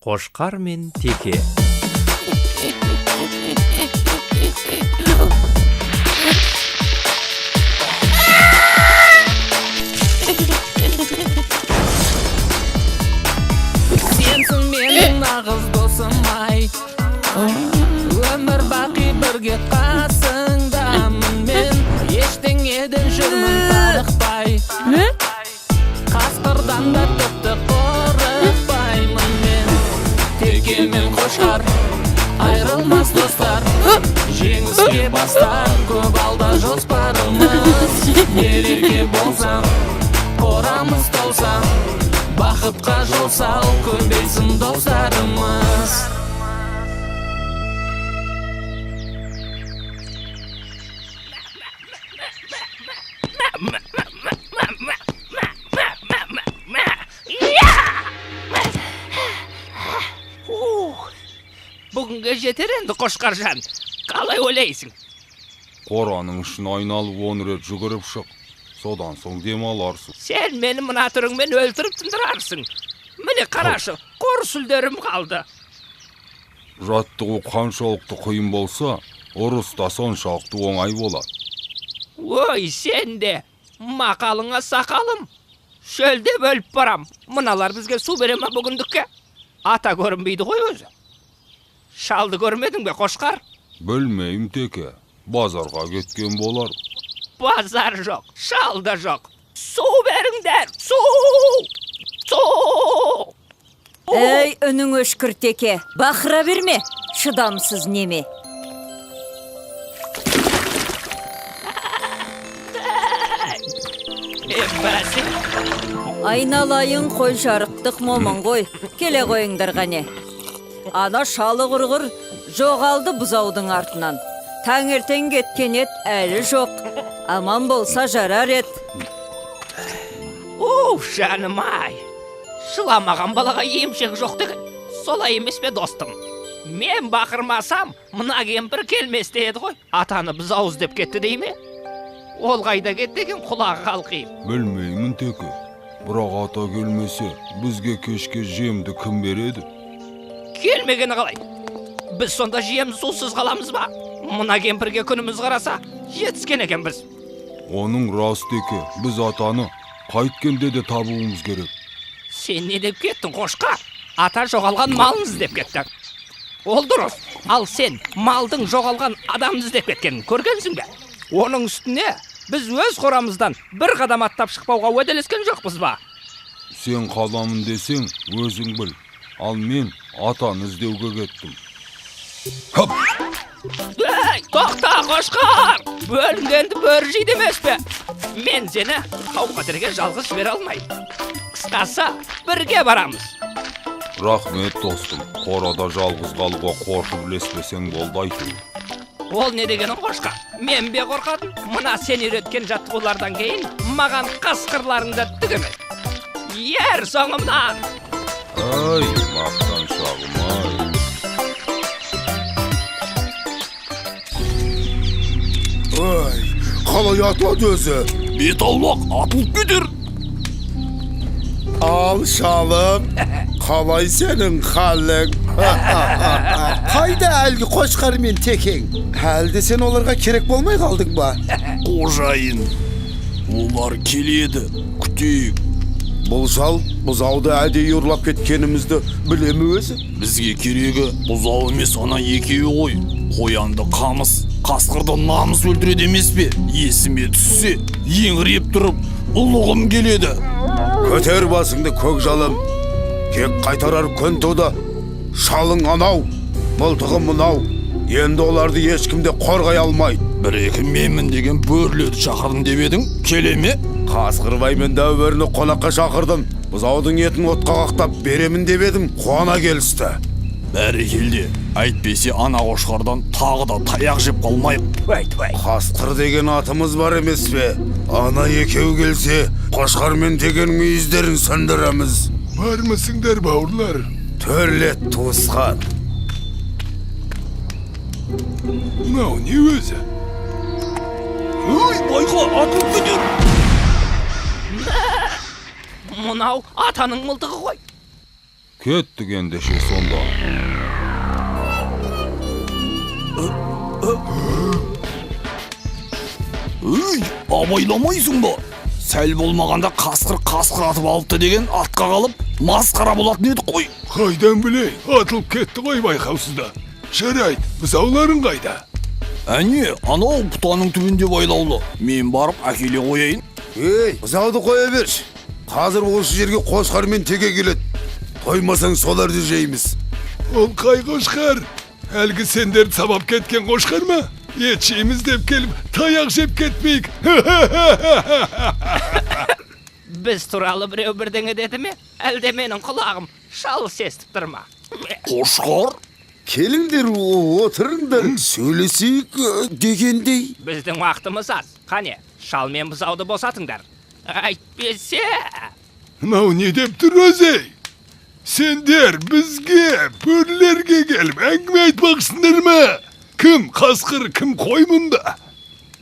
Қошқар мен теке. Сенсің менің нағыз досым ай. Өмір бақи бірге қасыңдамын мен. Ештеңеден жүрмін тарықпай. Қасқырдан да тіпті қорықпаймын мен. Теке мен қошқар айырылмас достар. Жеңіске бастар көп алда жоспарымыз. Мереке болса, қорамыз толса, бақытқа жол сал, көбейсін достарымыз. Бүгінге жетер енді, Қошқаржан. Қалай ойлайсың? Қораның ішін айналып 10 рет жүгіріп шық. Содан соң демаларсың. Сен мені мына түріңмен өлтіріп тындырарсың. Міне қарашы, қор сүлдерім қалды. Жаттығу қаншалықты қиын болса, ұрыс та соншалықты оңай болады. Ой, сен де, мақалыңа сақалым. Шөлдеп өліп барам. Мыналар бізге су бере ме бүгіндікке? Ата көрінбейді ғой өзі. Шалды көрмедің бе, Қошқар? Білмеймін, теке. Базарға кеткен болар. Базар жоқ, шал да жоқ. Су беріңдер, су! Су! Әй, үнің өшкір, теке. Бақыра берме, шыдамсыз неме. Бәсе. Айналайын қой, жарықтық момын ғой. Келе қойыңдар қане. Ана шалы құрғыр жоғалды бұзаудың артынан. Таңертең кеткен ет әлі жоқ. Аман болса жарар ет. Уф, жаным ай. Жыламаған балаға емшек жоқ деген. Солай емес пе, достым? Мен бақырмасам, мына кемпір келмес деді ғой. Атаны бұзау іздеп кетті дей ме? Ол қайда кетті екен, құлағы қалқиып. Білмеймін, теке. Бірақ ата келмесе, бізге кешке жемді кім береді? Келмегені қалай? Біз сонда жем сусыз қаламыз ба? Мына кемпірге күніміз қараса, жетіскен екенбіз. Оның рас, теке. Біз атаны қайткенде де табуымыз керек. Сен не деп кеттің, Қошқар? Ата жоғалған малын іздеп кетті. Ол дұрыс. Ал сен малдың жоғалған адамын іздеп кеткенін көргенсің бе? Оның үстіне біз өз қорамыздан бір қадам аттап шықпауға уәделескен жоқпыз ба? Сен қаламын десең, өзің біл. Ал мен атаны іздеуге кеттім. Хоп! Ей, тоқта, Қошқар! Бөлінгенді бөрі жейді емес пе? Мен сені қауіп-қатерге жалғыз жібере алмаймын. Қысқасы, бірге барамыз. Рахмет, достым. Қорада жалғыз қалуға қорқып ілеспесең болды әйтеуір. Ол не дегенің, Қошқар? Мен бе қорқатын? Мына сен үйреткен жаттығулардан кейін маған қасқырларың да түк емес. Ер соңымнан! Ай, мақтаншағым ай. Ай, қалай атылады өзі? Бет аулақ, атылып кетер. Ал, шалым, қалай сенің халің? Қайда әлгі қошқар мен текең? Әлде сен оларға керек болмай қалдың ба? Қожайын, олар келеді, күтейік. Бұл шал бұзауды әдейі ұрлап кеткенімізді біле ме өзі? Бізге керегі бұзау емес, ана екеуі ғой. Қоянды қамыс, қасқырды намыс өлтіреді емес пе? Есіме түссе, еңіреп тұрып, ұлығым келеді. Көтер басыңды, көк жалым. Кек қайтарар күн туды. Шалың анау, мылтығы мынау. Енді оларды ешкім де қорғай алмайды. Бір-екі менмін деген бөрілерді шақырдым деп едің, келе ме? Қасқырбай мен дәу бөріні қонаққа шақырдым. Бұзаудың етін отқа қақтап беремін деп едім, қуана келісті. Бәрекелде, әйтпесе ана қошқардан тағы да таяқ жеп қалмайық. Түәй, түәй. Қасқыр деген атымыз бар емес пе? Ана екеу келсе, қошқар мен текенің мүйіздерін сындырамыз. Бармысыңдар, бауырлар? Төрлет, туысқан. Мынау не өзі? Ой, байқа, атылып кетер. Мынау атаның мылтығы ғой. Кеттік ендеше сонда. Өй, абайламайсың ба? Сәл болмағанда қасқыр қасқыр атып алыпты деген атқа қалып, масқара болатын едік қой. Қайдан білейін, атылып кетті ғой байқаусызда. Жарайды, бұзауларың қайда? Әне, анау бұтаның түбінде байлаулы. Мен барып әкеле қояйын. Ей, бұзауды қоя берші. Қазір осы жерге қошқар мен теке келеді. Тоймасаң соларды жейміз. Ол қай қошқар? Әлгі сендерді сабап кеткен қошқар ма? Ет жейміз деп келіп, таяқ жеп кетпейік. Біз туралы біреу бірдеңе деді ме? Әлде менің құлағым шалыс естіп тұр ма? Қошқар? Келіңдер, отырыңдар, сөйлесейік дегендей. Біздің уақытымыз аз. Қане, шал мен бұзауды босатыңдар. Әйтпесе... Мынау не деп тұр өзі? Сендер бізге, бөрілерге келіп әңгіме айтпақшысыңдар ма? Кім қасқыр, кім қой мұнда?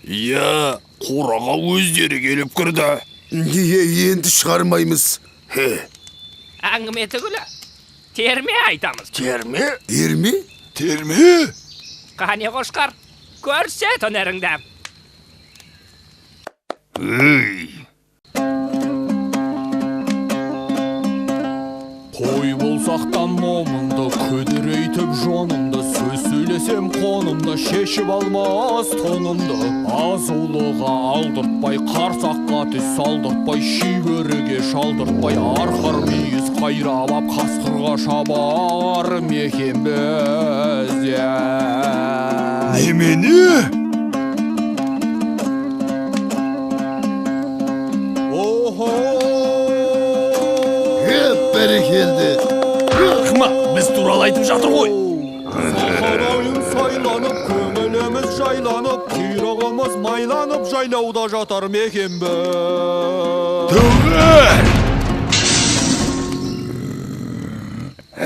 Иә, қораға өздері келіп кірді. Неге енді шығармаймыз? Хе. Әңгіме түгілі, терме айтамыз. Терме? Терме? Терме? Қане қошқар, көрсет өнеріңді. Үй. Қой болсақ та момынды, күдірейтіп жонымды, сөз сөйлесем қонымды, шешіп алмас тонымды. Азулыға алдыртпай, қарсаққа түс салдыртпай, шибөріге шалдыртпай, арқар мүйіз қайрап ап, қасқырға шабар мекенбіз. Немене? Охо! Бәрекелді. Рахмат, біз туралы айтып жатыр ғой. Сахарайын сайланып, көңіліміз жайланып, құйрығымыз майланып, жайлауда жатар мекенбіз. Тоғар!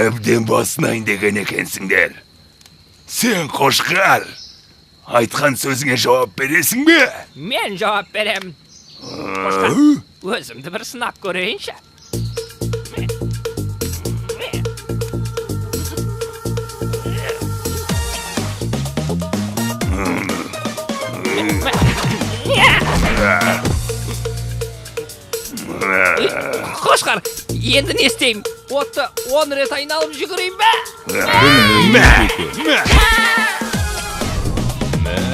Әбден басынайын деген екенсіңдер. Сен қошқар, айтқан сөзіңе жауап бересің бе? Мен жауап берем. Қошқар, өзімді бір сынап көрейінші. Қошқар, енді не істеймін? Отты 10 рет айналып жүгірейін бе? Мә! Мә! Мө!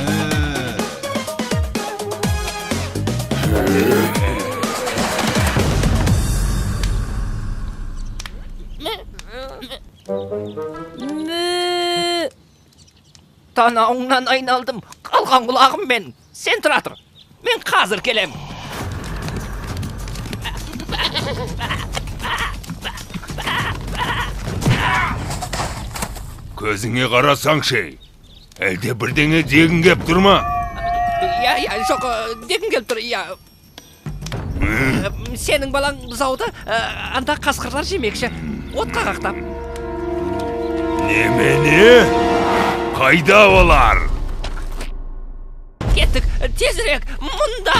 Танауыңнан айналдым, қалған құлағым мен. Сен тұра тұр, мен қазір келем. Көзіңе қарасаңшы, әлде бірдеңе дегің кеп тұр ма? Иә, иә, жоқ, дегім келіп тұр, иә. Сенің балаң бұзауды анда қасқырлар жемекші, отқа қақтап. Немене? Қайда олар? Кеттік, тезірек, мұнда!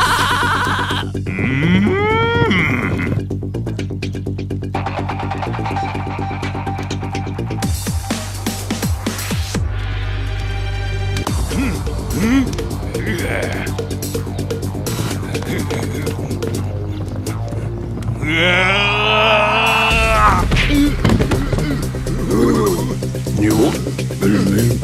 Не болды? Білмеймін.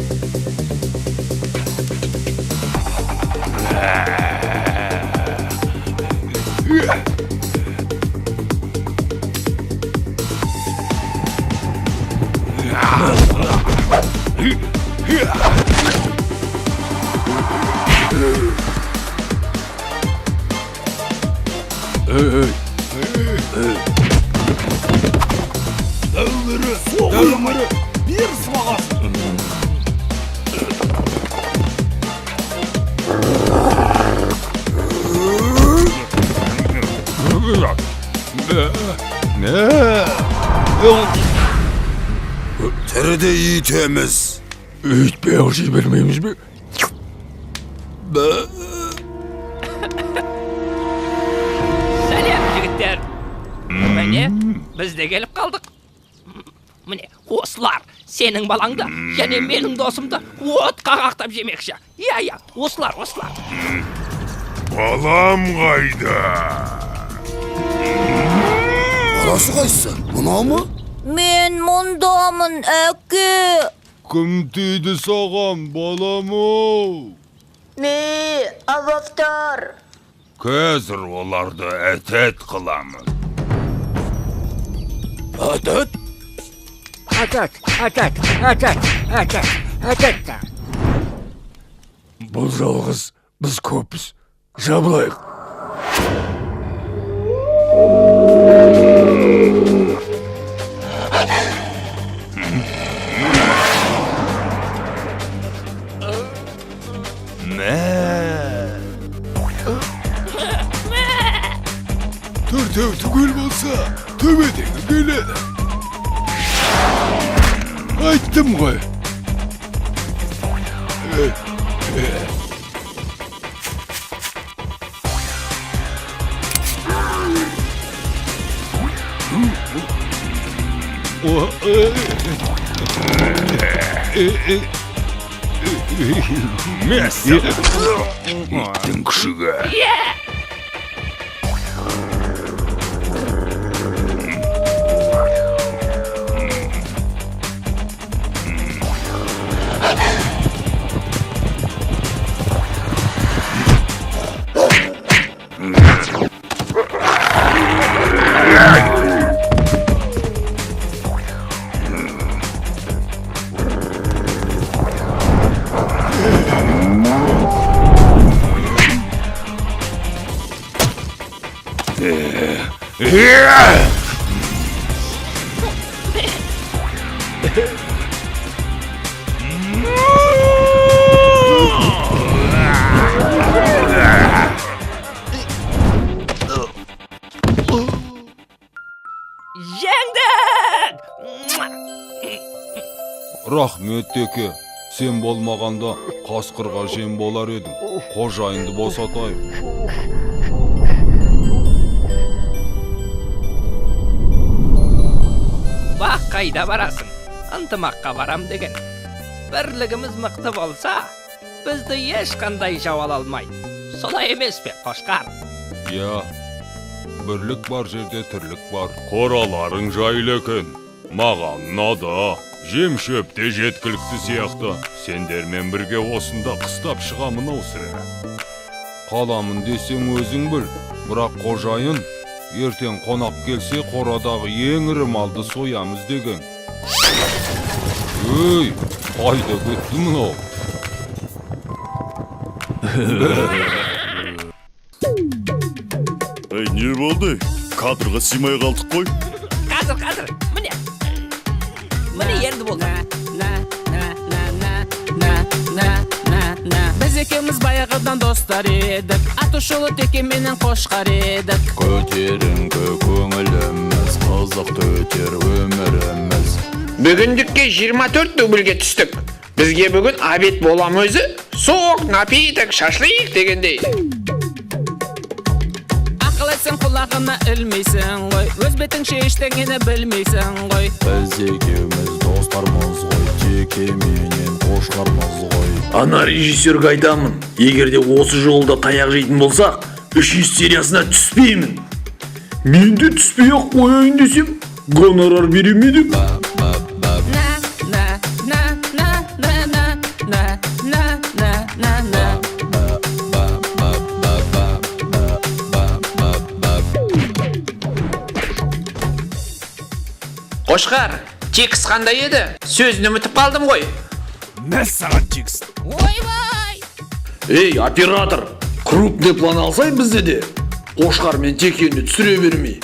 Дәумірі, дәумірі, бер сыбағасын. Тіріде үйтеміз. Үйтпей ақ жібермейміз бе? Сәлем, жігіттер. Міне, біз де келіп қалдық. Міне, осылар сенің балаңды және менің досымды отқа қақтап жемекші. Иә, иә, осылар, осылар. Балам қайда? Баласы қайсысы? Мынау ма? Мен мұндамын, әке. Кім тиді саған, балам-ау? Не, авақтар. Қазір оларды әтәт қыламын. Әтәт? Әтәт, әтәт, әтәт, әтәт, әтәт. Бұл жалғыз, біз көппіз. Жабылайық. Мә! Төртеу түгел болса, төбедегі келеді. Айттым ғой. Мәссаған! Иттің күшігі. Жеңдік! Рахмет, теке. Сен болмағанда қасқырға жем болар едім. Қожайынды босатайық. Бақ, қайда барасың? Ынтымаққа барам деген. Бірлігіміз мықты болса, бізді ешқандай жау ала алмайды. Солай емес пе, қошқар? Иә, бірлік бар жерде тірлік бар. Қораларың жайлы екен. Маған ұнады. Жем шөп те жеткілікті сияқты. Сендермен бірге осында қыстап шығамын ау сірә. Қаламын десең өзің біл. Бірақ қожайын ертең қонақ келсе қорадағы ең ірі малды соямыз деген. Өй, қайда кетті мынау? Ей, не болды? Кадрға сыймай қалдық қой. Қазір, қазір, міне. Міне енді болды. Біз екеуміз баяғыдан достар едік. Аты шулы теке менен қошқар едік. Көтеріңкі көңіліміз, қызықты өтер өміріміз. Бүгіндікке 24 дубльге түстік. Бізге бүгін обед болам өзі. Сок, напиток, шашлык дегендей. Ақыл айтсаң құлағына ілмейсің ғой. Өз бетіңше ештеңені білмейсің ғой. Біз екеуміз достармыз ғой, теке менен қошқармыз ғой. Ана режиссерге айтамын, егер де осы жолда таяқ жейтін болсақ, 3 сериясына түспеймін. Мен де түспей ақ қояйын десем, гонорар бере ме деп. На, на, на, на, на, на, на, на, на, на, на. Қошқар, текст қандай еді? Сөзін ұмытып қалдым ғой. Мәссаған текст. Ойбай! Ей, оператор, крупный план алсай бізде де. Қошқар мен текені түсіре бермей.